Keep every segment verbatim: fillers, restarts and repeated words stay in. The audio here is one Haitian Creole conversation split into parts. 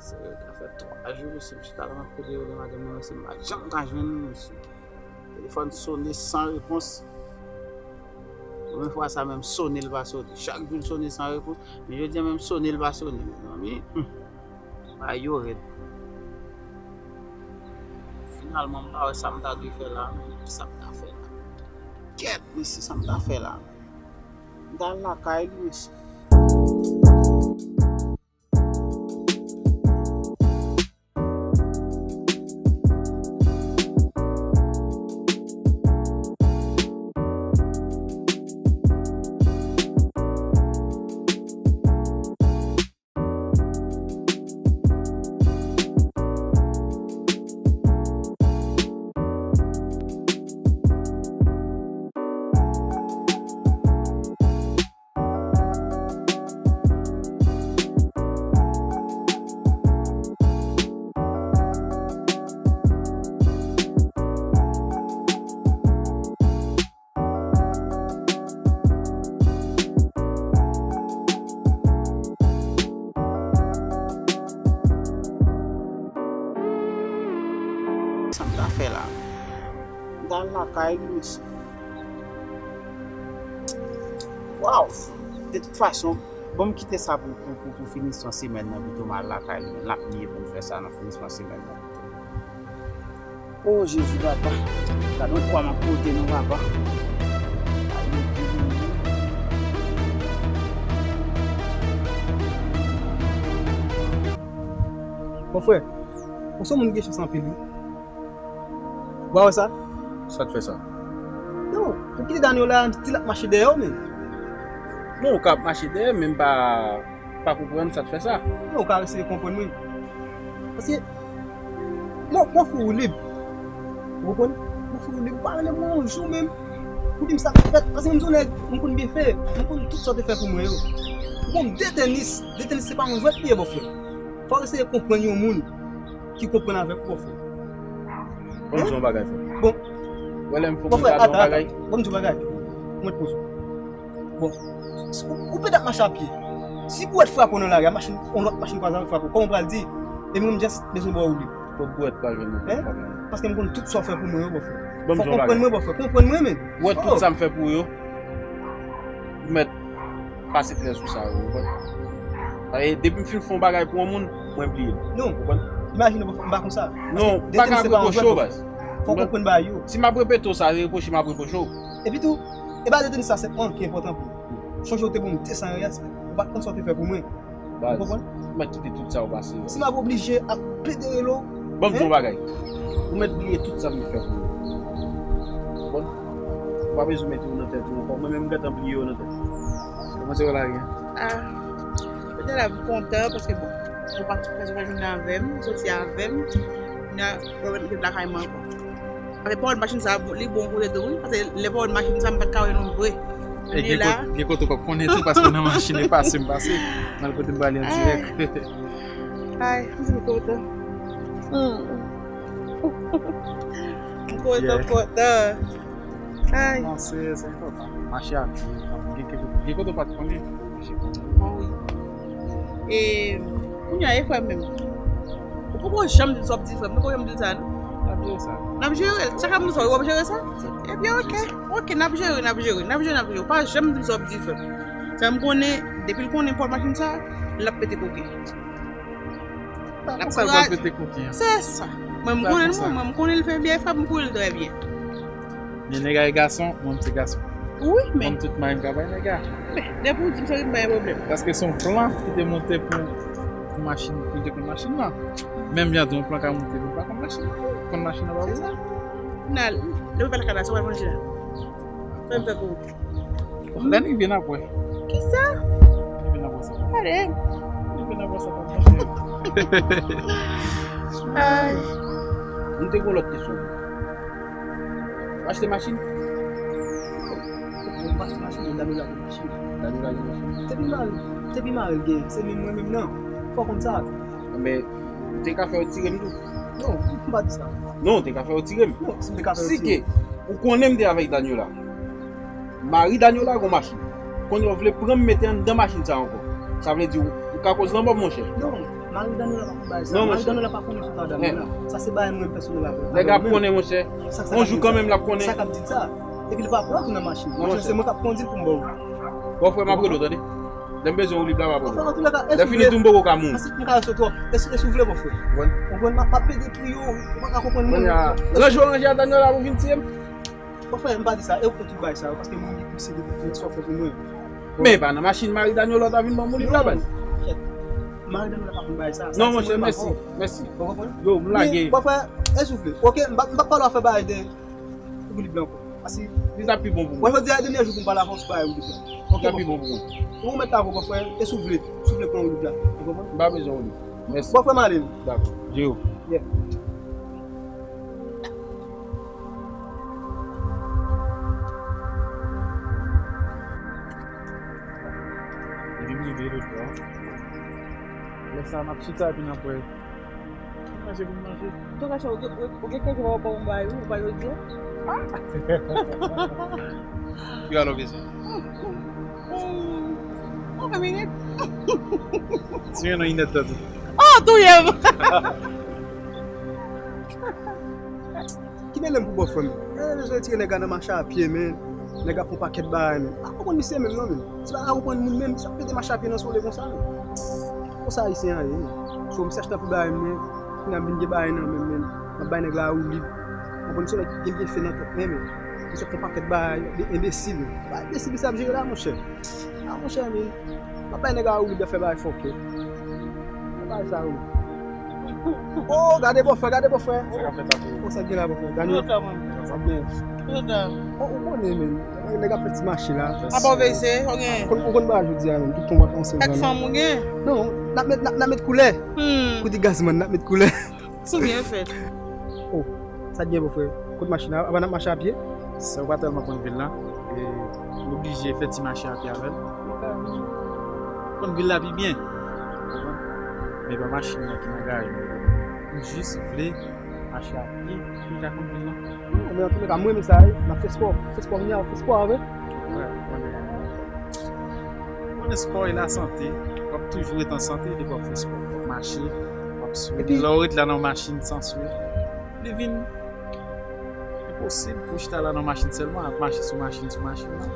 Se, sa fè twa jou, mesye, m chita la, m ap koute rele madanm nan, mesye, m pa janm ka jwenn li, mesye. Telefòn sone san repons. Premye fwa sa menm sone, l pa sone. Chak jou l sone san repons. Men jodi a menm sone, l pa sone, mezanmi. Hmm. Bagay yo rèd. Finalman, m pa wè sa m ta dwe fè la, men kisa m ta fè la? Kèt, mesye, sa m ta fè la? M ta al lakay li, mesye. Sa m ta fè la? M ta al lakay li, mesye. Waw! De tout fason, bon, m kite sa pou, pou, pou, pou finisman semèn nan, pito m al lakay li. L ap bliye pou m fè sa nan finisman semèn nan. O Jezi, papa. Gade yon kwa m ap pote nou, papa. Mon frè, ou se yon moun ki gen chans anpil, wi. Ou pa wè sa? Sa t fè sa? Non, ou kite Daniel la, ti l ap mache dèyè w, men. Non, ou ka ap mache dèyè, men m pa, pa konprann sa t fè sa. Non, ou ka eseye konprann mwen. Paske, mwen, mwen fè ou lib. Ou konprann? Mwen fè ou lib. Ou pa rele mwen yon jou menm. Ou di m sa k fèt. Paske m se yon nèg, m konn byen fè. M konn tout sa w te fè pou mwen yo. Ou konn de tenis. De tenis se pa yon jwèt li ye, bòfrè. Fò w eseye konprann yon moun ki konprann avèk ou, bòfrè. Ban m di yon bagay, frè. Bon. Wè lè m fè yon bagay. Bon, frè, ata, ata. Ban m di yon bagay. Mwen poze. Bon. Si ou, ou pèt ap mache a pye. Si bwèt frape w nan lari a, machin, yon lòt machin kwaze avèk frape w, kòman w pral di? E mwen, m just bezwen ba w li. Kot bwèt pral jwenn mwen? Hein? Paske m konn tout sa w fè pou mwen yo, bòfrè. Ban m di yon bagay. Fò w konprann mwen, bòfrè. Konprann mwen, men. Wè tout sa m fè pou ou yo. Ou mèt pase trè sou sa, ou konprann? E depi m fin fè yon bagay pou yon moun, mwen bliye l. Non. Ou konprann? Imajine, m pa konsa. Non, m pa ka reproche w, baz. Fò w konprann bagay yo. Si m ap repete w sa, se reproche m ap reproche w. Epi tou, e ba de tenis sa sèlman ki enpòtan pou ou. Sonje w te ban m de san riyal, ou pa t konn sa w te fè pou mwen. Baz, ou konprann? Ou mèt kite tout sa yo pase yo. Si m ap oblije ap plede rele w. Ban m di yon bagay. Ou mèt bliye tout sa m te fè pou ou. Ou konprann? Ou pa bezwen mete yo nan tèt ou ankò. Mwen menm, m gentan bliye yo nan tèt. Kòman se yo la, Rian? Ah, petèt la, m kontan paske, bon, ou pa, ou pa jwenn avè m, ou soti avè m. Nan, ou mèt lakay mwen ankò. Paske pawòl machin sa, li bon kote tou, wi. Paske lè pawòl machin sa, m pa t ka wè non vre. E gen kote, gen kote w p ap konnen tou, paske w nan machin, e pase m pase. M al kote m prale an dirèk. Ay, m kontan. Hmm. M kontan, kontan. Ay. Non, se, se enpòtan. Mache a pye, gen kote, gen kote w pa t konnen. Bon, wi. E, kounye a, e frè m menm. Ou poko janm di m sa w ap di frè m, ou poko janm di l sa, non? N ap jere sa. N ap jere l. Chak ap di sa, w ap jere sa? Ebyen, oke. Oke, n ap jere, n ap jere, n ap jere, n ap jere. Ou pa janm di m sa w ap di frè m. Sa m konnen, depi l konnen pòl machin sa, l ap pete koke. L ap konsa l pral pete koke an. Se sa. Mwen, m konnen l, mwen, mwen, m konnen l fè byen, frè m, m konnen l trè byen. Men nèg a e gason, mwen m se gason. Wi, men. Mwen m tout mari m ka bay nèg a. Men, depi w di m sa, m pa gen pwoblèm. Paske se yon plan ki te monte pou, pou machin, pou l te konn machin nan. Menm jan tou, yon plan ka monte pou l pa konn machin nan. Konn machin nan pa pou ou. Se sa. Nan, lè w pral lakay la, sa w pral manje la. Fè m fè pou ou. Lè n rive n ap wè. Kisa? Lè n rive n ap wè sa. Ale. Lè n rive n ap wè sa, pa manje. Ay. M te gen yon lòt kesyon. Ou achte machin? Ou pa achte machin, men Daniela gen machin. Daniela gen machin. Te pi mal, te pi mal gen, se menm mwen menm nan. Fò konn sa. Men, ou te ka fè yo tire m tou. Non, m pa di sa. Non, ou te ka fè yo tire m. Non, si m te ka fè yo tire m. Si ke ou konnen m te avèk Daniela. Mari Daniela gon machin. Kounye a w vle pran m mete anndan machin sa ankò. Sa vle di ou, ou ka koz lanmò, monchè. Non. Mari Daniela pa konn bagay sa. Non, mari Daniela pa konnen sou ta Daniela. Sa se bagay mwen pèsonèl avè l. Nèg ap konnen, monchè. Yon jou kanmenm l ap konnen. Sa k ap di sa? Epi li pa pran tou nan machin. Monchè, se mwen k ap kondi l pou m ba w. Bòfrè, m ap rele w, tande. Lè m bezwen w lib la, m ap rele w. Lè fini tou, m poko ka mouri. Paske m karese w twòp. E si, e si w vle, bòfrè. Ou konprann? M ap, m ap pede pou yo, ou pa ka konprann moun. Ranje w ranje a Daniela pou vin tiye m. Bòfrè, m pa di sa. E ou fè tout bagay sa yo, paske moun ki pouse depi tout sa w fè pou mwen. Men e pa nan machin mari Daniela w ta vin ban m yon lib la, ban. Kèt. Mari Daniela pa konn bagay sa. Non, monchè, mèsi, mèsi. Ou konprann? Yo, m lage. Bòfrè, e si w vle. Oke, m pa, m pa pale w afè bagay de pou lib la ankò. Paske li t ap pi bon pou mwen. Mwen, jodi a, dènye jou pou m pale avè w sou bagay ou li fè. Li t ap pi bon pou mwen. Ou mèt la ankò, bòfrè, e si w vle, si w vle pran ou li fè. Ou konprann? M pa bezwen ou li. Mèsi. Bòfrè m ale. Dakò. Jeo. Yeah. Li vin rive lòt bò. Lè sa a, m ap chita epi n ap wè. Manje pou manje. Tonton Kacha, ou gen, ou gen kèk jou pa w ba m bagay, wi, ou pa jodi a? Yo, alò, bezwen. Mwen fè minit. Ti yon inèdtan tou. Oh, touye m! Ki mele m pou bòfrè m? Eh, bezwen retire nèg la nan mache a pye, men. Nèg la fè yon pakèt bagay, men. M pa konprann misye menm, non, men. Si pa ka konprann moun menm, sa pete mache a pye nan sole konsa, men. Konsa Ayisyen an ye, men. So, m chèche nan pou bagay m, men. Kounye a m vin gen bagay nan men m, men. M ap bay nèg la woulib. M konn se nèg ki gen byenfe nan tèt mwen, men. Misye fè yon pakèt bagay, de enbesil. Pa enbesil, misye ap jere la, monchè. Ah, monchè, men. M ap bay nèg la woulib, y ap fè bagay fòkè. Bagay sa yo. Oh, gade bòfrè, gade bòfrè. Sa k ap fèt la, frè? Oh, sa k gen la, bòfrè? Daniel. Yo, sa, man. Sa byen. Yo, sa. Oh, ou konnen, men. Nèg ap fè ti mache la. Apa w veye, ok. Ou konn, ou konn bagay jodi a, men. Tout ton vakanse. Kèk fanm ou gen? Non, n ap met, n ap, n ap met koulè. Hmm. Koute gazman, n ap met koulè. Sou byen fèt. Oh, sa k gen, bòfrè? Kot machin la? Apa n ap mache a pye? Sa yo pa tèlman konn vil la. E, nou oblije fè ti mache a pye avè l. Konn vil la pi byen. Men pa machin nan ki nan gari. Nou jis vle mache a pye pou n ka konn vil la. Non, men antouleka, mwen renmen sa, wi. M ap fè spò. Fè spò, kounye a, fè spò avè. Wè, konnen. Konnen spò e lasante. W ap toujou ret an sante depi w ap fè spò. W ap mache, w ap swe. Epi lè w ret la nan machin san swe, li vin enposib pou w chita la nan machin sèlman, ap mache sou machin, sou machin nan.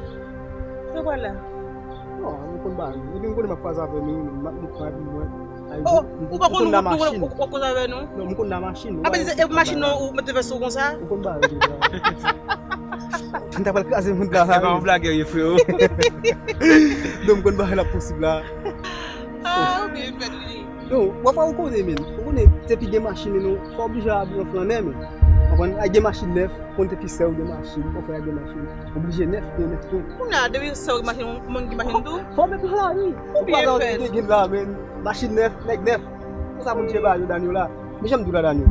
Sa pral la? Non, nou konn bagay. Epi m konnen m ap kwaze avè nou, m ap met pran epi mwen. Oh, ou pa konn, ou pa konn, ou pa konn avè nou? Non, m konn nan machin. Apa se, e machin nan ou mete vès ou konsa? Ou konn bagay. M ta pral kraze moun la. Se pa yon blag, freo. Non, m konn bagay la posib la. Ah, byen fèt, wi. Non, w ap wè, ou konnen, men. Ou konnen, te pi gen machin, men nou, fò oblije abiye an flannè, men. Ou konprann? Ay gen machin nèf, konn te pi sè ou gen machin, ou fè ay gen machin. Oblije nèf, gen nèf tou. Kounye a, depi sè ou gen machin, ou menm gen machin tou? Fò met nan lari. Ou byen fèt. Gen la, men. Machin nèf, nèg nèf. Konsa moun che ba yo, Daniel la. Men jan m di w la, Daniel.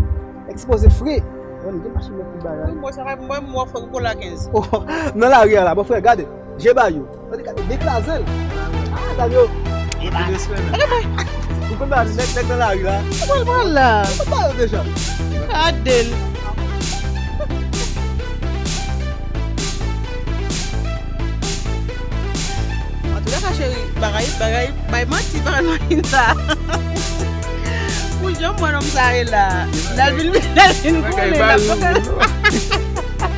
Nèg sipoze fre. Bon, gen machin nèg ki bay la. Wi, mwen sa va, mwen, mwen fè pou la kenz. Oh, nan lari a la, bon frè, gade. Je ba yo. Gade, gade, deklaze l. Ah, gade yo. Ou konn ba nèg, nèg nan lari la. Ou konn ba yo deja. Gade l. Antouleka, cheri, bagay, bagay, bay manti, bagay machin sa. Pou jan mwen nonm sa ye la. L al vin, l al vin konnen, l ap fè.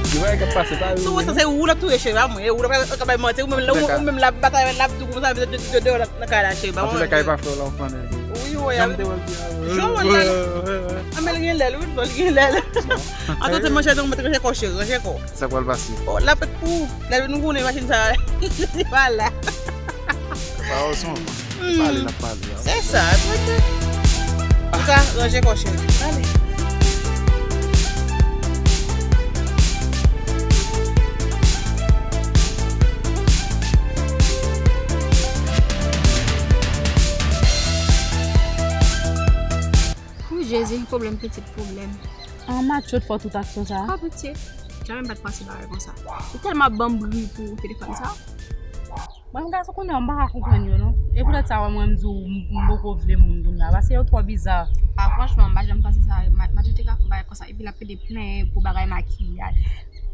Yo bagay k ap pase, pa yo. Sou sa, se ou l ap touye, cheri, pa mwen. E ou l ap bay manti, ou menm, ou menm l ap batay, l ap di konsa, de, de, de, de, nan kay la, cheri, pa mwen. Antouleka, e pa fè w la, w konnen. Wi, wi. Jan m te wè l di a, wi. Jan w wè l la. A, men l gen lèl, wi, l gen lèl. Antouleka, monchè, nou mèt ranje kò, cheri, ranje kò. Sa pral pase? Oh, l ap fèt pou ou. Lè nou konnen machin sa, li pa la. Pawòl se yon pale, n ap pale. Se sa, se sa. Ou ka ranje kò, cheri. Ale. Wi, Jezi, pwoblèm pitit pwoblèm. An matchot fè tout aksyon sa a. Pa piti. Janm m pa t panse bagay konsa. Ou tèlman ap ban m bri pou telefòn sa. Mwen, m gason kounye a, m pa ka konprann yo, non. E poutèt sa, wè, mwen, m di w, m, m poko vle moun kounye a, paske yo twò biza. A, franchman, m pa janm panse sa. Ma-, Matchot te ka fè bagay konsa, epi l ap pede plenyen pou bagay makiyaj.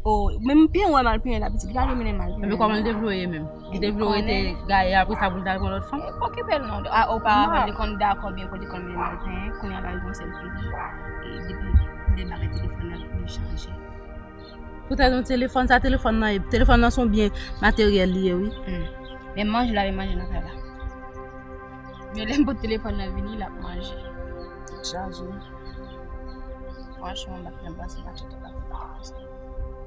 O, menm pye wè mal penyen la pitit, gade mennen mal penyen. Epi kòman l te vle w ye menm? Li te vle w rete gaye apre sa pou l t al pran lòt fanm? Okipe l non. A, oparavan li konn dakò byen pou li konn mennen mal penyen, kounye a la li gon sèl fi li. E depi li debake telefòn nan li chanje. Poutèt yon telefòn, sa telefòn nan ye, telefòn nan se yon byen materyèl li ye wi. Hmm. Men manje la, men manje nan kay la. Men lè m pot telefòn nan vini, l ap manje. Chaje. Franchman, m pa t menm panse Matyo te ka fè bagay konsa.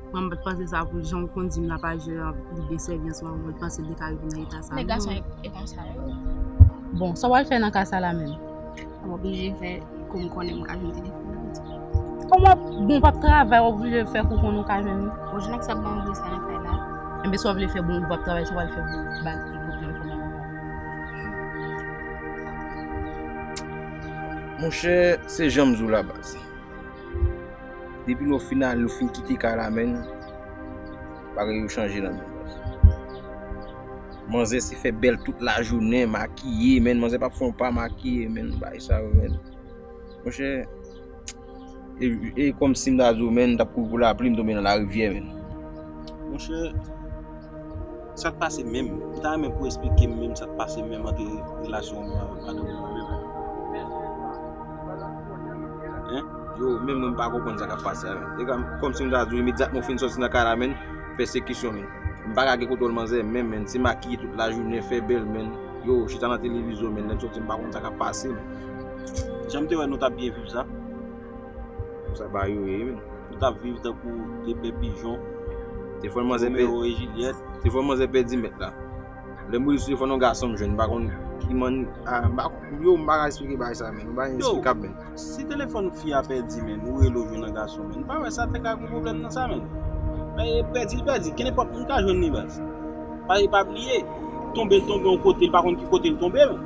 Mwen, m pa t panse sa pou jan w konn di m la pa jwe li byen sèvi ansanm avè w, mwen, m pa t panse l te ka rive nan eta sa. Men gason e, e konsa yo. Bon, sa w al fè nan ka sa la menm? M oblije fè kou m konnen m ka jwenn telefòn nan pitit. Kòman bon w p ap travay, w oblije fè kou konnen w ka jwenn li? Bon, jan ak sa ban m sa nan kay la. Enben, sa w vle fè bon, ou p ap travay, sa w al fè bon, ba telefòn nan. Monchè, se jan m di w la baz. Depi lè w fin ale, ou fin kite kay la, menn, bagay yo chanje nan men w. Manzè se fè bèl tout lajounen, makiye, menn, manzè p ap fè yon pa makiye, menn, bagay sa yo, menn. Monchè, e, e kòmsi m ta di w, menn, m t ap kouri pou lapli, m tonbe nan larivyè, menn. Monchè, sa k pase menm? M ta renmen pou w esplike m menm sa k pase menm ant relasyon w menm avèk madanm ou an menm. Hein? Yo, menm mwen m pa konprann sa k ap pase a menm. E kòm, kòmsi m ta di w, imedyatman w fin sòti nan kay la, menn, pèsekisyon, menn. M pa ka gen kontwòl manzè menm, menn. Se makiye tout lajounen, fè bèl, menn. Yo, chita nan televizyon, menn. Lè m sòti, m pa konn sa k ap pase, menn. Jan m te wè nou t ap byen viv sa. Sa ba yo ye, menn. Nou t ap viv tankou de pè pijon. Telefòn manzè pè-, Romeo e Juliette. Telefòn manzè pèdi mèt la. Lè m rele sou telefòn yon gason m jwenn, m pa konn ki mann-, a, m pa, yo, m pa ka esplike bagay sa, menn. Yon bagay ineksplikab, menn. Si telefòn fi a pèdi, menn, ou rele w jwenn yon gason, menn. M pa wè sa te ka gen pwoblèm nan sa, menn. Men pèdi l pèdi, kenenpòt moun ka jwenn li, baz. Pa, e pa bliye, tonbe l tonbe yon kote, l pa konn ki kote l tonbe, menn.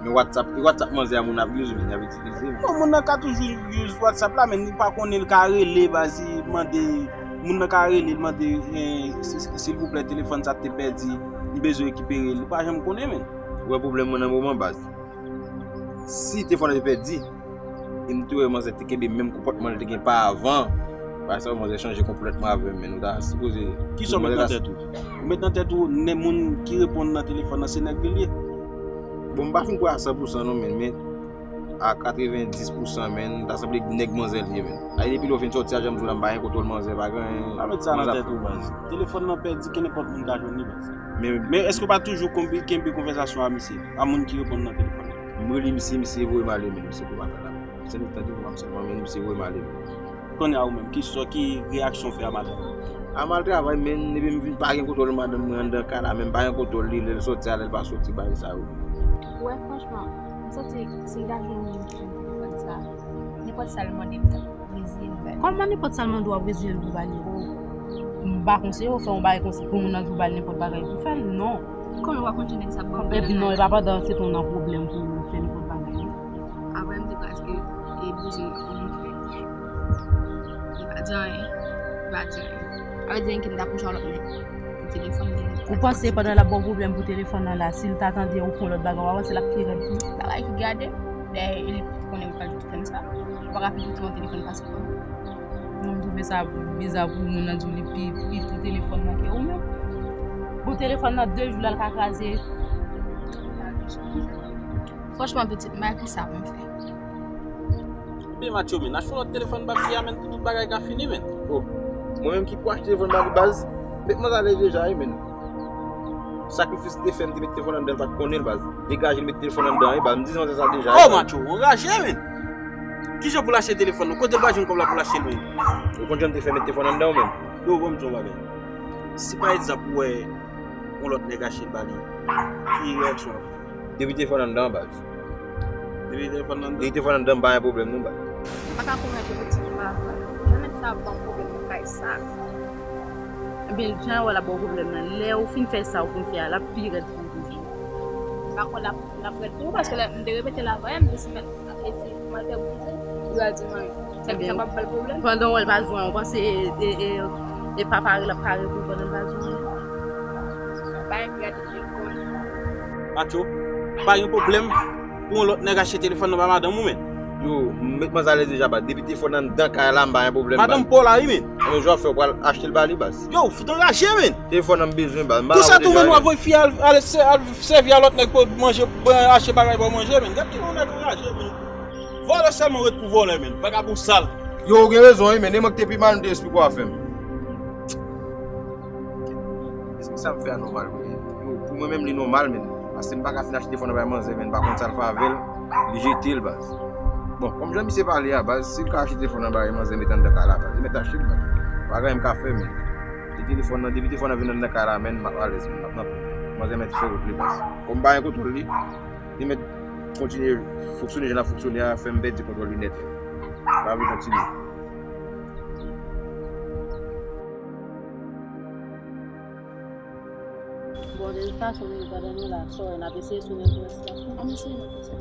Men WhatsApp, e WhatsApp manzè a moun ap use, menn, y ap itilize, menn. Non, moun nan ka toujou use WhatsApp la, men li pa konnen l ka rele, baz, li mande, moun nan ka rele, l mande, eh, si, silvouplè, telefòn sa te pèdi, m bezwen rekipere l. Li pa janm konnen, menn. Ou wè pwoblèm mwen nan moman, baz. Si telefòn nan te pèdi, e m te wè manzè te kenbe menm konpòtman li te gen pa avan, pa sa manzè chanje konplètman avè m, menn. Ou ta sipoze. Kisa w met nan tèt ou? Ou met nan tèt ou, nèg moun ki reponn nan telefòn nan, se nèg li ye? Bon, m pa fin kwè a san pou san non, menn, men a katrevenndis pou san, menn, ta sanble nèg manzè li ye, menn. Ay, depi lè w fin sòti a, jan m di w la, m pa gen kontwòl manzè, pa gen anyen. Pa met sa nan tèt ou, baz. Telefòn nan pèdi, kenenpòt moun ka jwenn li, baz. Men, men èske w pa toujou konbe-, kenbe konvèsasyon a misye, a moun ki reponn nan telefòn nan? M rele misye, misye voye m ale, menn, misye pran pa la. Se nou tande m ap sèlman, men misye voye m ale, menn. Kounye a ou menm, ki sò, ki reyaksyon w fè a madanm ou? A m al travay, menn, epi m vin pa gen kontwòl madanm mwen anndan kay la, menm pa gen kontwòl li, lè l sòti a, lè l pa sòti, bagay sa yo. Wè, franchman, m santi si m ta jwenn moun ki jwenn telefòn sa, nenpòt sa l mande m, m t ap reziye m ba li. Kòman nenpòt sa l mande w ap reziye l pou ba li? M pa konseye w fè yon bagay konsa pou moun nan di w ba l nenpòt bagay pou fè l, non. Kòman w pa konn jan nèg sa ap ban w pwoblèm la? Epi non, e pa pandan se tan w nan pwoblèm pou w fè nenpòt bagay, non. Apre m te prèske e bouzen yon fè. Li pa di anyen. Li pa di anyen. Sa vle di anyen ke m ta kouche yon lòt nèg. Pou telefòn li. Ou panse pandan l ap ba w pwoblèm pou telefòn nan la, si l ta tande ou fè yon lòt bagay, w pa panse l ap pi rèd tou? Bagay ki gade, dèyè li konnen ou pral tou fè m sa. Ou pa ka pi tou fè yon telefòn pase kò m. Non, m twouve sa biza pou moun nan di w li pi, pi tou telefòn nan ke ou menm. Bon, telefòn nan de jou la l ka kraze. Franchman, pitit, m pa ki sa pou m fè. Ebyen, Matyo, men, achte yon lòt telefòn ba fi a, men, pou tout bagay ka fini, men. Oh, mwen menm ki pou achte telefòn ba li, baz. Met mwen alèz deja, wi, men. Sakrifis li te fè, m te met telefòn anndan, l pa t konnen l, baz. Degaje l, met telefòn anndan, wi, baz. M di manzè sa deja, wi, baz. Oh, Matyo, ou anraje, men. Kijan pou l achte telefòn nan? Kote l pral jwenn kòb la pou l achte l, men? Ou konn jan m te fè met telefòn anndan, wi, men. Yo, bon, m di yon bagay. Si, pa egzanp, ou wè yon lòt nèg achte l ba li, ki reyaksyon w ap fè? Depi telefòn anndan, baz. Depi telefòn anndan? Depi telefòn anndan, m pa gen pwoblèm non, baz. M pa ka konprann yo pitit m avan. Jan nèg sa ap ban m pwoblèm nan kay sa. Ebyen, jan w wè l ap ba w pwoblèm nan, lè ou fin fè sa ou konn fè a, l ap pi rèd pou ou toujou. M pa kwè l ap, l ap rèd pou ou, paske lè m te repete l avan yè, m te santi e si mwen te bouze, li pral di m anyen. Sa ki kapab ba l pwoblèm. Pandan w wè l pa di w anyen, w panse e, e, e, e pa pare l ap pare pou w pandan l pa di w anyen? Bagay ki gade telefòn. Matyo, pa gen pwoblèm pou yon lòt nèg achte telefòn nan ba madanm ou, men. Yo, m met manzè alèz deja, baz. Depi telefòn anndan kay la, m pa gen pwoblèm, baz. Madanm pa w la, wi, men. Yon jou ap fè ou pral achte l ba li, baz. Yo, fout anraje, men. Telefòn nan m bezwen, baz. M pa nan bezwen. Konsa tou, men, w ap voye fi al, al, al sèvi a lòt nèg pou manje, pou achte bagay pou manje, men. Gad ki yon nèg anraje, men. Vòlè sèlman ret pou vòlè, men. Vagabon sal. Yo, ou gen rezon, wi, men. E mwen ki te pi mal, m te esplike w afè m. Èske sa m fè a nòmal, wi? Yo, pou mwen menm, li nòmal, men. Paske m pa ka fin achte telefòn nan bay manzè, men. M pa konn sa l fè avè l. Li jete l, baz. Bon, kòm jan misye pale a, baz, si l ka achte telefòn nan bay manzè, met anndan kay la, baz. Li mèt achte l, baz. Pa gen anyen m ka fè, men. Depi telefòn nan, depi telefòn nan vin anndan kay la, men, m ap alèz, men. M ap nan manzè mèt fè wout li, baz. Kòm m pa gen kontwòl li, li mèt kontinye fonksyone jan l ap fonksyone a, fè m pèdi kontwòl li nèt. Pa vle kontinye. Bon, de tout fason, nou, pandan nou la, sò, n ap eseye sou nenpòt sa. Ann eseye nan konsa.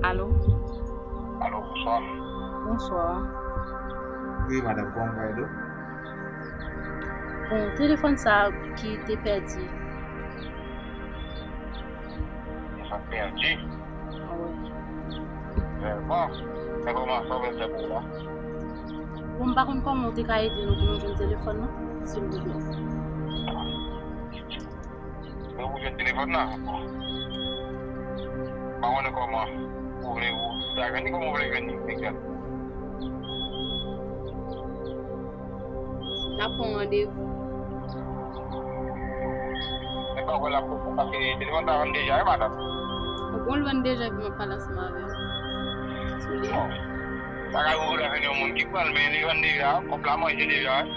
Alo? Alo, bonswa. Bonswa. Wi, madanm, kòman w ede? Bon, telefòn sa ki te pèdi. Sa pèdi? Wi. Vrèman? Men kòman sa w fè fè pou w la? Bon, m pa konn kòman w te ka ede nou pou nou jwenn telefòn nan, silvouplè. Men ou jwenn telefòn nan? Bon. M pa konnen kòman ou vle ou ta jwenn li, kòman ou vle jwenn li, Miguel? N ap pran randevou. Men pa kwè l ap bon, paske telefòn ta vann deja, wi, madanm. Bon, l vann deja, epi m ap pale ansanm avè w. Sou li. Bon. Bagay ou vle jwenn yon moun ki pran l, men li vann deja, kòb la manje deja, wi.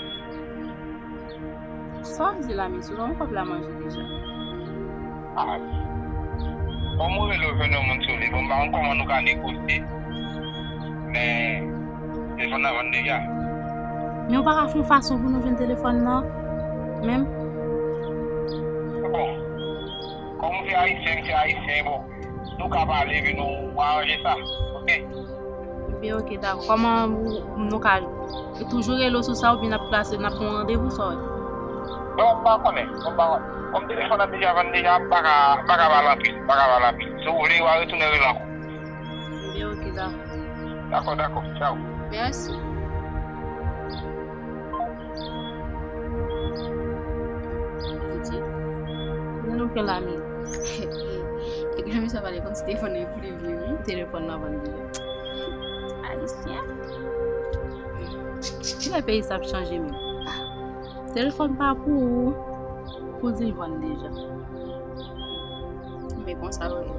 Sa w ap di la, mesye? Kòman kòb la manje deja? Ah, kòm ou rele w jwenn yon moun sou li, bon, m pa konn kòman nou ka negosye. Men, telefòn nan vann deja. Men w pa ka fè yon fason pou nou jwenn telefòn nan, menm? Bon, kòm ou se ayisyen, m se ayisyen, bon, nou ka pale, epi nou aranje sa, oke? Ebyen, oke, dakò. Kòman ou, nou ka toujou rele w sou sa oubyen n ap plase, n ap pran randevou, sa w di? Bon, m pa konnen. Bon, m pa konnen. Kòm telefòn nan deja vann deja, m pa ka, m pa ka pale anpil. M pa ka pale anpil. Si w vle, w a retounen rele ankò. Ebyen, oke, dakò. Dakò, dakò. Tchaw. Mèsi. Piti. Kote nou pran la, men? Kèk jan misye pale kòmsi telefòn nan pou li vre, wi. Telefòn nan vann deja. Ayisyen. Kilè peyi sa ap chanje menm? Telefòn pa pou ou. Pou di l vann deja. Men konsa vre.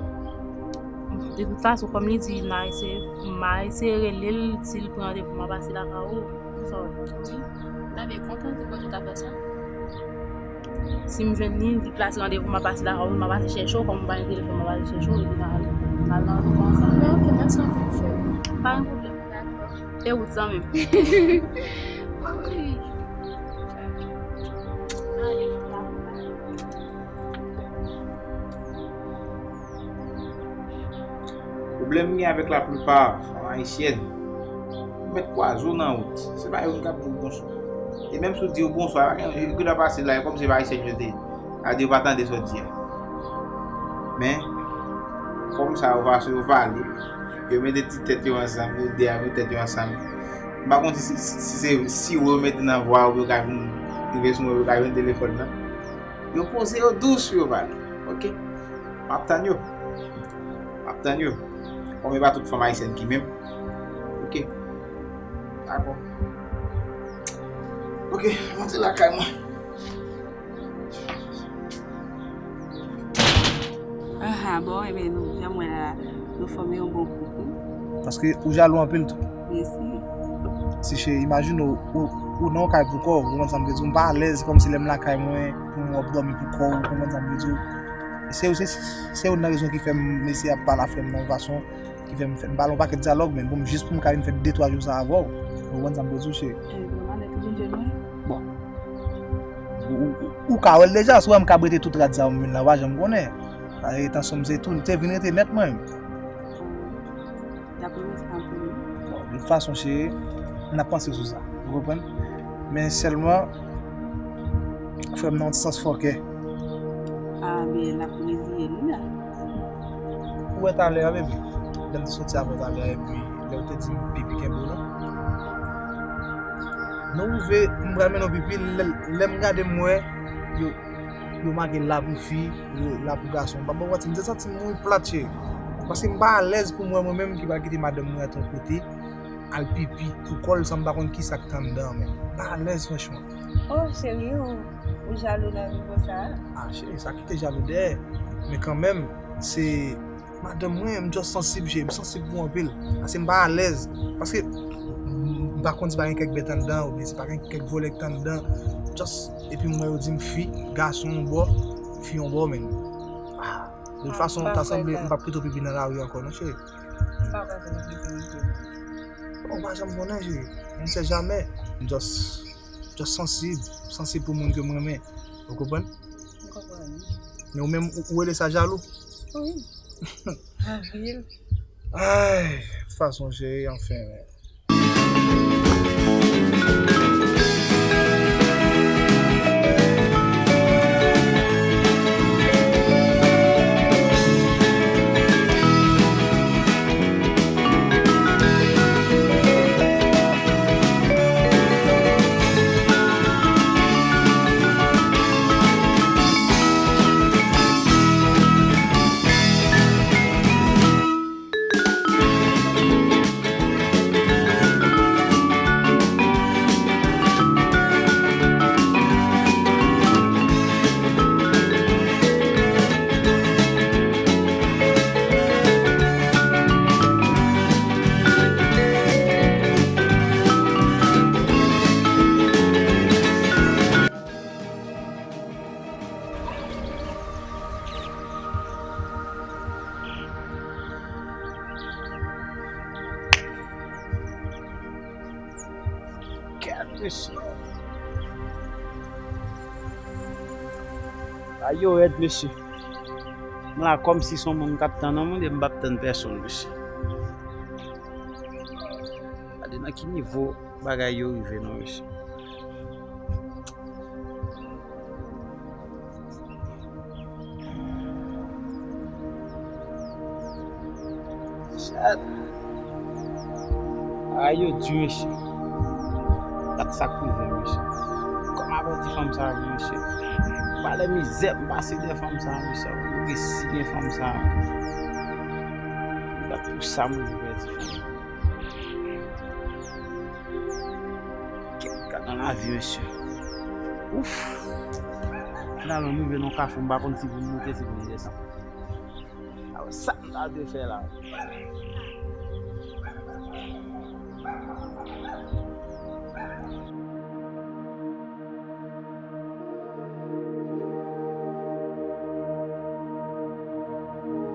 De tout fason, kòm li di, m a eseye, m a eseye rele l, si l pran randevou, m a pase lakay ou. Sa w di? Wi. Dayè, kontan di kote w ta fè sa. Si m jwenn li, li plase randevou, m a pase lakay ou, m a pase chèche w, kòm m pa gen telefòn, m a pase chèche w, epi n a al, n a al nan randevou ansanm. Ebyen, oke, mèsi anpil, cheri. Pa gen pwoblèm. Dakò. E wout sa menm. Wi. Ale, dakò. Pwoblèm m gen avèk laplipa fanm ayisyèn, ou mèt kwaze w nan wout, se pa yo menm k ap di w bonswa. E menm si w di yo bonswa, pa gen, yo gentan pase la, e kòmsi se pa ayisyèn yo te ye. Sa vle di yo pa tande sa w di a. Men, kòm sa yo pase, yo pale, yo mete ti tèt yo ansanm, yo de a mete tèt yo ansanm. M pa konn si, si, si se siwo yo mete nan vwa yo pou yo ka vin rive sou mwen, pou yo ka jwenn telefòn nan. Yo poze yo dous pou yo pale. Oke? M ap tann yo. M ap tann yo. Kòm e pa tout fanm ayisyèn ki menm. Oke. Dakò. Oke, m antre lakay mwen. Aha, bon, ebyen, nou, jan m wè la, nou fòme yon bon koup, wi. Paske ou jalou anpil tou. Mèsi. Ti cheri, imajine w, ou, ou nan yon kay pou kò w, ou konprann sa m vle di w, m pa alèz kòmsi lè m lakay mwen, pou mwen w ap dòmi pou kò w, ou konprann sa m vle di w. Se, se, se youn nan rezon ki fè m eseye ap pale a frè m nan yon fason ki fè m, fè m pale yon pakèt dyalòg, men pou m, jis pou m ka vin fè de twa jou sa avè w. Ou konprann sa m vle di w, cheri? E, nòmal, e tou vin jwenn mwen. Bon. Ou, ou, ou ka wè l deja, si w wè m ka rete tout rad sa pou m vin la, ou pa janm konnen. Sa se entansyon m, se tou, te vin rete nèt mwen menm. Bon, de tout fason, cheri, n ap panse sou sa. Ou konprann? Men sèlman, frè m nan yon ti sans fòkè. Ah, ben, l ap reziye l, wi la. Ou wè talè a, baby? Lè m te soti avè w talè a, epi lè w te di m pipi kenbe w la. Nou rive, m pral mennen w pipi, lè, lè m gade m wè, yo, yo make l la pou fi, yo la pou gason. M pa ba w manti, m te santi m mouri plat, cheri. Paske m pa alèz pou m wè mwen menm ki pral kite madanm mwen antre yon kote, al pipi pou kò l san m pa konn ki sa k t anndan an menm. M pa alèz, franchman. Oh, cheri, ou, ou jalou nan nivo sa a? Ah, cheri, sa kite jalou dèyè. Men kanmenm, se madanm mwen, m just sansib, cheri, m sansib pou anpil. Paske m pa alèz. Paske m, m pa konn si pa gen kèk bèt anndan, oubyen si pa gen kèk vòlè k t anndan. Just, epi m wè yo di m fi, gason yon bò, fi yon bò, men. Ah, de tout fason, ta sanble m p ap kite w pipi nan lari ankò, non, cheri. M pa kwè se yon kestyon de... Bon, ou pa janm konnen, cheri. On sait jamais. M just, just sansib. Sansib pou moun ke m renmen. Ou konprann? M konprann. Men ou menm, ou, ou rele sa jalou? Wi. Anpil. Ay, fason, cheri, anfen, men. Gad mesye. Bagay yo rèd, mesye. M la kòmsi se yon moun k ap tann yon moun, e m p ap tann pèsonn, mesye. Gade nan ki nivo bagay yo rive, non, mesye. Shit. Bagay yo di, mesye. Gad sa k rive m, mesye. Kòman m ap di fanm sa a, mesye? Pale mizè m pase dèyè fanm sa a, mesye. Mwen resi gen fanm sa a. Gad pou sa m rive pèdi fanm. Kèt, gad nan lavi, mesye. Ouf. Finalman, m rive nan yon kafou, m pa konn si pou m moute, si pou m desann. Aw, sa m ta dwe fè la.